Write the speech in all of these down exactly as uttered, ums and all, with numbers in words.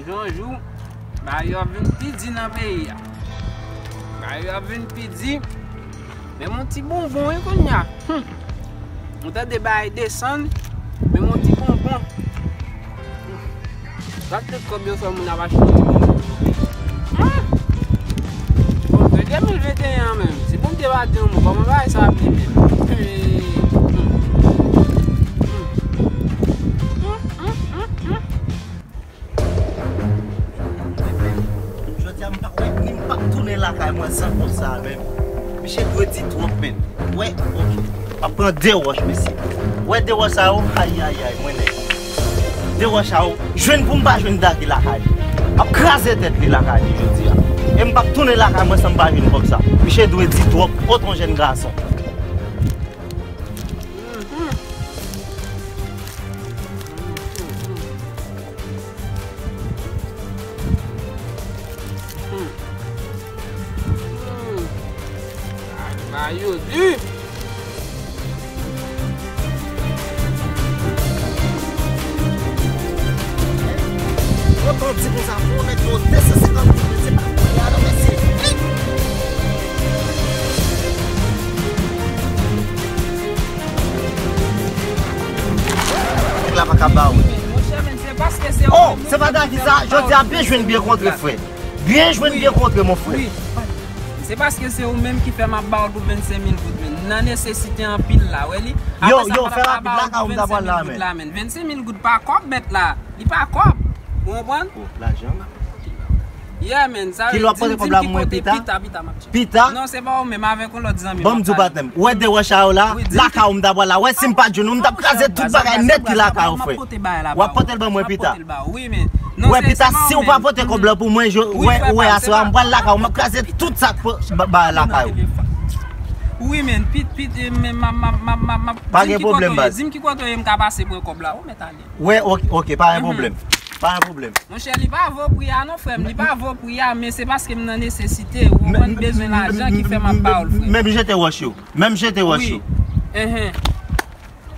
Jou an jou, bagay yo ap vin pi di nan peyi a. Bagay yo ap vin pi di. Menm yon ti bonbon, wi, kounye a. Hmm. Ou tande bagay desann, menm yon ti bonbon. Gad tout kòb yo fè moun ap achte yon ti bonbon. Hmm. Bon, se de mil venteyen an menm. Si Bondye pa di yon mo, kòman bagay sa ap ye menm? Hmm. Hmm. Hmm, hmm, hmm, hmm. Jodi a m pa wè ni m p ap tounen lakay mwen san kòb sa a menm. Misye dwe di twòp menm. Wè, ok. M ap pran de wòch, mesye. Wè de wòch sa yo, ayayay, mwen nèg. De wòch sa yo, jwenn pou m pa jwenn Daki lakay li. M ap kraze tèt li lakay li jodi a. E m p ap tounen lakay mwen san m pa jwenn kòb sa. Misye dwe di twòp, otan jèn gason. Hmm. Hmm. Sa yo di. Otan di konsa pou nèg yo de san senkant goud, se pa kounye a non, mesye. Nèg la pa ka ba ou. Monchè, men se paske se ou menm, wi, ki fè m ap ba ou. Oh, se pa Daki sa, jodi a byen jwenn, byen kontre, frè. Byen jwenn, byen kontre, mon frè. Wi. Se paske se ou menm ki fè m ap ba ou pou vennsenk mil goud, men. M nan nesesite anpil la, wè li. Yo, yo, fè rapid la, ka ou m ta pral la, men. Vennsenk mil goud pa kòb, bèt la. Li pa kòb. Ou konprann? Oh, lajan. Yeah, men, sa vle di, m di m ki kote pita, pita, m ap tcheke. Pita? Non, se pa ou menm, avèk yon lòt zanmi m ap pale. Ban m di w, patnè m. Wè de wòch sa yo la, lakay ou m ta pral la. Wè, si m pa t jwenn ou, m t ap kraze tout bagay nèt ki lakay ou, frè. W ap pote l ba ou. W ap pote l ban mwen pita. Wè, pita, si w pa pote kòb la pou mwen, wè, wè, aswè a, m pral lakay ou, m ap kraze tout sa k ba lakay ou. Wi, men, pit, pit, men, m ap, m ap, m ap, m ap, m ap, di m ki kote w ye, di m ki kote w ye, m ka pase pran kòb la, ou mèt ale. Wè, ok, ok, pa gen pwoblèm. Pa gen pwoblèm. Monchè, li pa vo pri a non, frè m, li pa vo pri a, men se paske m nan nesesite, ou konprann, m bezwen lajan ki fè m ap ba ou l, frè m. Menm jete wòch yo, menm jete wòch yo. Wi, enhen.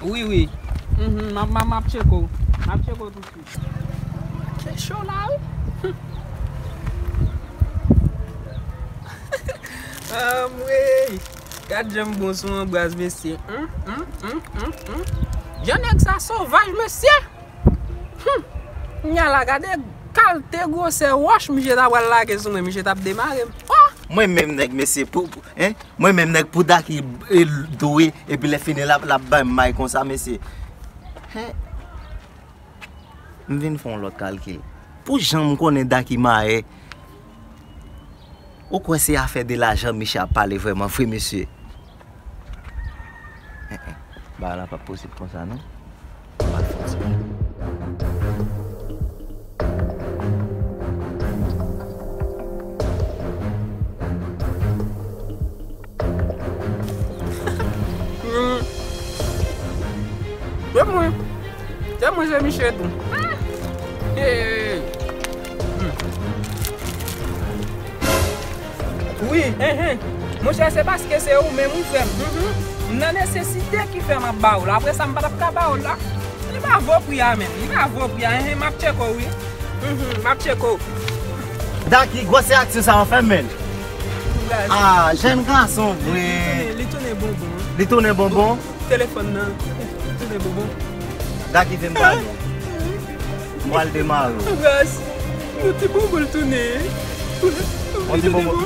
Wi, wi. Mhm, m ap, m ap, m ap tcheke w. M ap tcheke w tousuit. Ke cho la, wi. Anmwey! Gad jan m bon sou anbraz, mesye. Hum, hum, hum, hum, hum. Jan nèg sa sovaj, mesye! Hum! Kounya la, gade kalte gwosè wòch misye ta pral lage sou mwen, misye t ap demare m. Oh! Mwen menm nèg, mesye, pou, pou, hein? Mwen menm nèg, pou Daki, e, dwe, epi lè fini l ap, l ap bay m may konsa, mesye. Hein? M vin fè yon lòt kalkil. Pou jan m konnen Daki mayè, ou kwè se afè de lajan misye ap pale vrèman vre, mesye? Hein, hein. Bagay la p ap posib konsa, non. M al fè yon ti bagay. Hmm. Se mwen. Se mwen, se misye tou. Hmm. Hey. Hmm. Wi, enhen. Monchè, se paske se ou menm, wi, frè m. Mhm. M nan nesesite ki fè m ap ba ou la. Apre sa, m pa t ap ka ba ou la. Li pa vo pri a menm. Li pa vo pri a. Enhen, m ap tcheke w, wi. Mhm, m ap tcheke w. Daki, gwosè aksyon sa w fè, menm. Ah, jèn gason vre. Li tounen, li tounen bonbon. Li tounen bonbon? Telefòn nan. Li tounen bonbon. Daki vin ba nou. M pral demare w. Ras, yon ti bonbon l tounen. Yon ti bonbon.